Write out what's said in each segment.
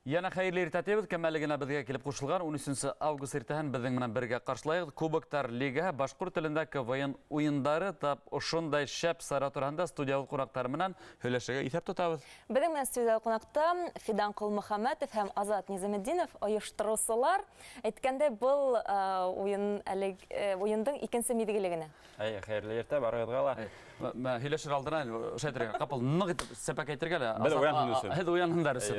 Йәнә хәйерле иртә тибеҙ. Кем әле генә беҙгә килеп ҡушылған, 13 август иртәһен беҙҙең менән бергә ҡаршылайығыҙ. Кубоктар лигаһы, башҡорт телендә КВН уйындары, тап ошондай шәп сара тураһында студиябыҙ ҡунаҡтары менән һөйләшергә иҫәп тотабыҙ. Беҙҙең менән студияла ҡунаҡта Фидан Ҡолмөхәмәтов һәм Азат Низаметдинов, ойоштороусылар. Әйткәндәй, был уйын әле уйындың икенсе миҙгеле генә. Әйе, хәйерле иртә барығыҙға ла. Һөйләшер алдынан ошо әйтергә, ҡапыл ныҡ итеп сәпәк әйтергә лә. Беҙ уянһын өсөн. Һеҙ уянһындар өсөн.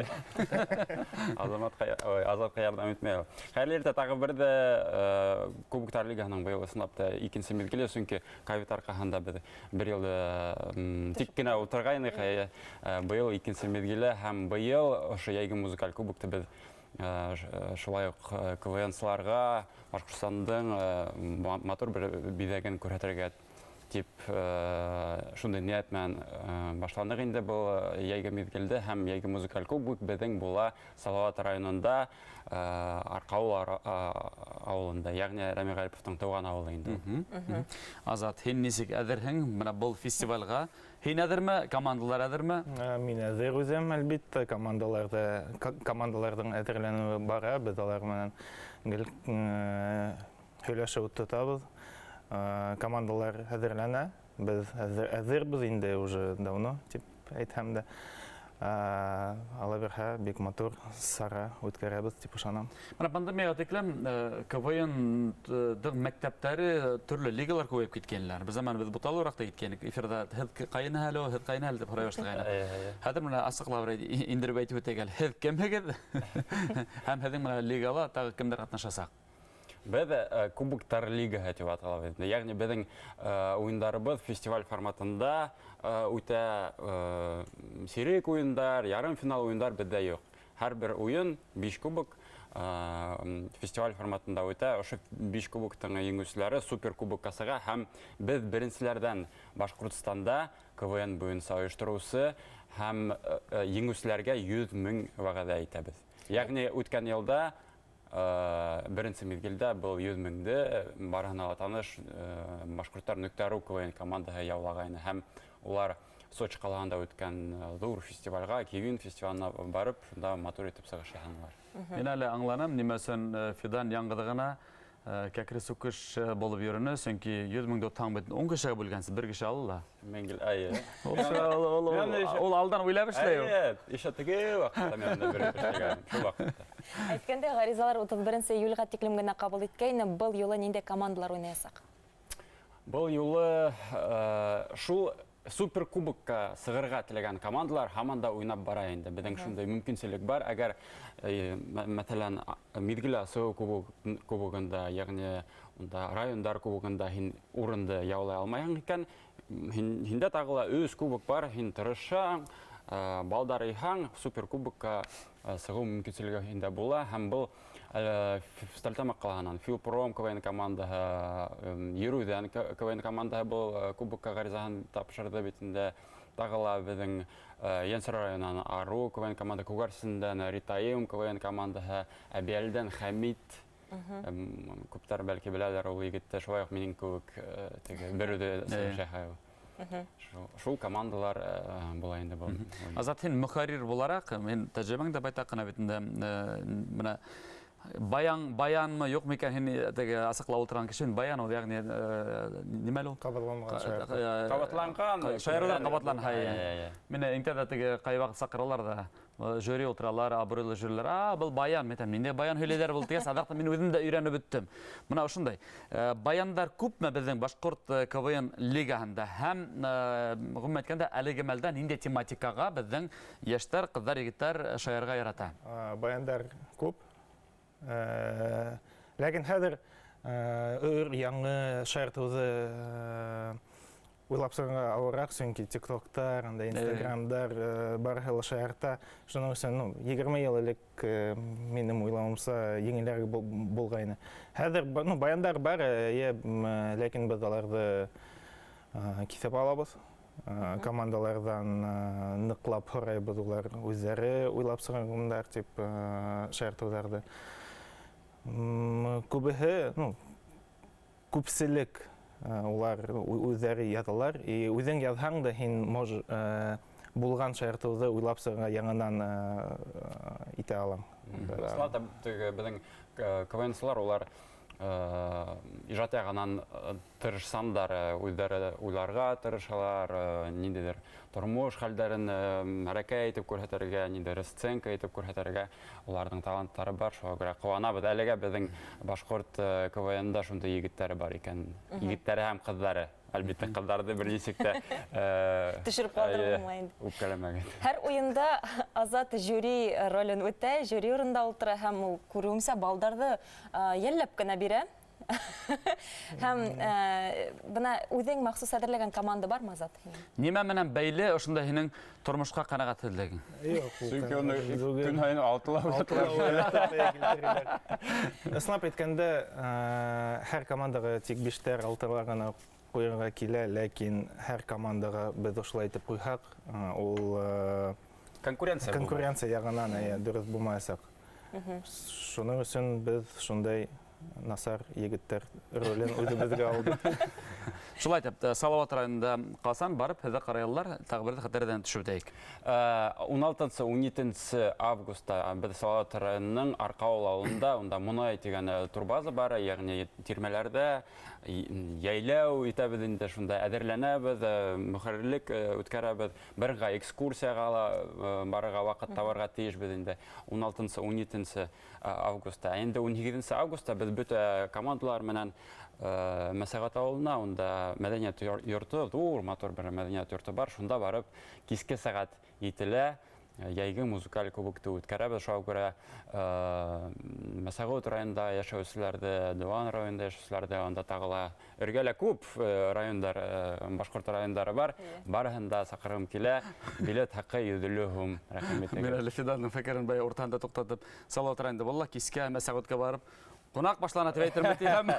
Азаматҡа, ой, Азатҡа ярҙам итмәй ул. Хәйерле иртә, тағы бер ҙә Кубоктар лигаһының быйыл ысынлап та икенсе миҙгеле, сөнки ковид арҡаһында беҙ бер йыл тик кенә ултырғайныҡ. Әйе, быйыл икенсе миҙгеле һәм быйыл ошо йәйге музыкаль кубокты беҙ шулай уҡ КВНсыларға Башҡортостандың матур бер биҙәген күрһәтергә тип шундай ниәт менән башланыҡ инде был йәйге миҙгелде, һәм йәйге музыкаль кубок беҙҙең була Салауат районында Арҡауыл ауылында, йәғни Рәми Ғариповтың тыуған ауылы инде. Азат, һин нисек әҙерһең бына был фестивалгә? Һин әҙерме? Командалар әҙерме? Мин әҙер үҙем, әлбиттә, командаларҙың әҙерләнеүе бара, беҙ алар менән гел һөйләшеп тотабыҙ. Командалар әҙерләнә, беҙ әҙербеҙ инде уже давно, тип әйтһәм дә. Алла бирһә, бик матур сара үткәрәбеҙ тип ышанам. Бына пандемияға тиклем КВН-дың мәктәптәре, төрлө лигалар күбәйеп киткәнләр. Беҙ заман беҙ буталыраҡ та киткәйнек. Эфирҙа һеҙ ҡайны әле, һеҙ ҡайны әле тип һорай башлағайныҡ. Хәҙер менә асыҡлап индереп әйтеп үтәйек әле. Һеҙ кемһегеҙ? Һәм һеҙҙең менә лигала тағы кемдәр ҡатнашасаҡ? Беҙ Кубоктар лигаһы тип аталабыҙ. Йәғни беҙҙең уйындарыбыҙ фестиваль форматында үтә, сирек уйындар, ярым финал уйындар беҙҙә юҡ. Һәр бер уйын 5 кубок фестиваль форматында үтә. Ошо 5 кубоктың еңеүселәре суперкубокка сыға һәм беҙ беренселәрҙән Башҡортостанда КВН буйынса ойоштороусы һәм еңеүселәргә 100 мең вәғәҙә итәбеҙ. Йәғни үткән йылда беренсе миҙгелдә был 100 меңде барыһына ла таныш башҡорттар нөктә ру КВН командаһы яулағайны һәм улар Сочи ҡалаһында үткән ҙур фестивальға, Кивин фестивалына барып, шунда матур итеп сығыш яһанылар. Мин әле аңланым, нимә өсөн Фидан яңғыҙы ғына кәкре сүкеш булып йөрөнө, сөнки 100 меңде отһаң бит 10 кешегә бүлгәнсе, бер кеше ала ла. Мин гел, әйе. Ул алдан уйлап эшләй ул. Әйе, еще теге ваҡытта мин анда бер эшләгән, шул ваҡытта. Әйткәндәй, ғаризалар 31 июльгә тиклем генә ҡабул иткәйне, был юлы ниндәй командалар уйнаясаҡ? Был юлы шул суперкубокка сығырға теләгән командалар һаман да уйнап бара инде. Беҙҙең шундай мөмкинселек бар. Әгәр, мәҫәлән, миҙгел асыу кубогында, йәғни унда райондар кубогында һин урынды яулай алмайһың икән, һиндә тағы ла 3 кубок бар, һин тырышаң, балдар йыйһаң, суперкубокка сығыу мөмкинселеге һиндә була. Һәм был Стәрлетамаҡ ҡалаһынан Филпром КВН командаһы, Йөрөүҙән КВН командаһы был кубокка ғаризаһын тапшырҙы бит инде. Тағы ла беҙҙең Йәнсәр районынан Арыу КВН команда, Күгәрсендән Ритайым КВН командаһы, Әбйәлдән Хәмит. Күптәр бәлки беләләр ул егетте, шулай уҡ минең кеүек, теге бер үҙе сығыш яһай ул. Шул командалар була инде был. Азат, һин мөхәррир булараҡ, мин тәжрибәң дә байтаҡ ҡына бит инде, бына баянмы, юҡмы икән, һин теге асыҡлап ултырған кеше, баян ул, йәғни нимә әле ул? Ҡабатланған шайырҙар. Ҡабатланған. Шайырҙар ҡабатланһа, әйе. Мине иңтәҙә теге ҡай ваҡыт саҡыралар ҙа, жюри ултыралар, абруйлы жюрилар, был баян, мин әйтәм, ниндәй баян һөйләйҙәр был тигәс, аҙаҡта мин үҙем дә өйрәнеп бөттөм. Бына ошондай. Баяндар күпме беҙҙең башҡорт КВН лигаһында һәм, ғөмүмән әйткәндә, әлеге мәлдә ниндәй тематикаға беҙҙең йәштәр, ҡыҙҙар, егеттәр шаярға ярата? Баяндар күп. Ләкин хәҙер өр яңы шаяртыуҙы уйлап сығырға ауырыраҡ, сөнки тиктоктар, анда инстаграмдар, барыһы ла шаярта. Шуның өсөн, 20 йыл элек, минең уйлауымса, еңелерәк булғайны. Хәҙер баяндар бар, ләкин беҙ аларҙы киҫеп алабыҙ. Командаларҙан ныҡлап һорайбыҙ, улар үҙҙәре уйлап сығарғандар тип, шаяртыуҙарҙы. Күбеһе, күпселек, улар үҙҙәре яҙалар. И үҙең яҙһаң да һин Булған шаяртыуҙы уйлап сығырға, яңынан итә алам. Ысынлап та, теге беҙҙең КВНсылар улар ижад яғынан тырышсандар, үҙҙәре уйларға тырышалар, ниндәйҙер тормош хәлдәрен хәрәкәт итеп күрһәтергә, ниндәйҙер сценка итеп күрһәтергә уларҙың таланттары бар, шуға күрә ҡыуанабыҙ. Әлегә беҙҙең башҡорт КВНда шундай егеттәре бар икән. Егеттәре һәм ҡыҙҙары. Әлбиттә, ҡыҙҙарҙы бер нисек тә Төшөрөп ҡалдырып булмай инде. Үпкәләмәгеҙ. Һәр уйында Азат жюри ролен үтә, жюри урында ултыра һәм ул, күреүемсә, балдарҙы йәлләп кенә бирә. Һәм бына үҙең махсус әҙерләгән команда бармы, Азат? Нимә менән бәйле ошонда һинең тормошҡа ҡәнәғәтһеҙлегең? Юҡ, ул Сөнки уны ҡәнәғәтһеҙлеге көн һайын алтылап Алтылап уяталар. уяталар. Ысынлап әйткәндә, һәр командаға тик биштәр, алтылар ғына ҡуйырға килә, ләкин һәр командаға беҙ ошолай итеп ҡуйһаҡ, ул Конкуренция булмай. конкуренция яғынан, әйе, дөрөҫ булмаясаҡ. Шуның өсөн беҙ шундай насар егеттәр ролен үҙебеҙгә алдыҡ. Шулай итеп, Салауат районында ҡасан барып һеҙҙе ҡарайалар, тағы берҙе хәтерҙән төшөп үтәйек. 16-нсы, 17 августа беҙ Салауат районының Арҡауыл ауылында, унда Мунай тигән турбаза бар, йәғни тирмәләрҙә йәйләү итәбеҙ инде, шунда әҙерләнәбеҙ, мөхәррирлек үткәрәбеҙ, бергә экскурсияға ла барырға ваҡыт табырға тейешбеҙ инде. 16-нсы, 17 августа. Ә инде 18 августа беҙ бөтә командалар менән Мәсәғәт ауылына, унда мәҙәниәт йорто, ҙур матур бер мәҙәниәт йорто бар, шунда барып киске сәғәт 7-лә йәйге музыкаль кубокты үткәрәбеҙ. Шуға күрә Мәсәғүт районында йәшәүселәрҙе, Дыуан районында йәшәүселәрҙе, унда тағы ла эргәлә күп райондар, башҡорт райондары бар. Барыһын да саҡырғым килә. Билет хаҡы 150 һум. Рәхим итегеҙ. Мин әле Фиданның фекерен бай уртаһында туҡтатып, Салауат районында булла, кискә Мәсәғүткә барып ҡунаҡ башлана тип әйтермен тиһәм.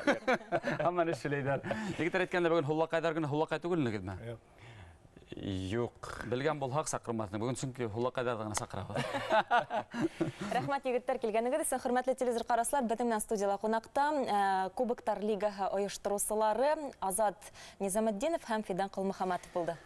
Һаман эшләйҙәр. Егеттәр әйткәндә бөгөн һуллаҡайҙар көнө, һуллаҡай түгелмегеҙме? Юҡ. Юҡ. Белгән булһаҡ саҡырмаҫ инек. Бөгөн сөнки һуллаҡайҙарҙы ғына саҡырабыҙ. Рәхмәт, егеттәр, килгәнегеҙ өсөн. Хөрмәтле телевизор ҡараусылар, беҙҙең менән студияла ҡунаҡта Кубоктар лигаһы ойоштороусылары Азат Низаметдинов һәм Фидан Ҡолмөхәмәтов булды.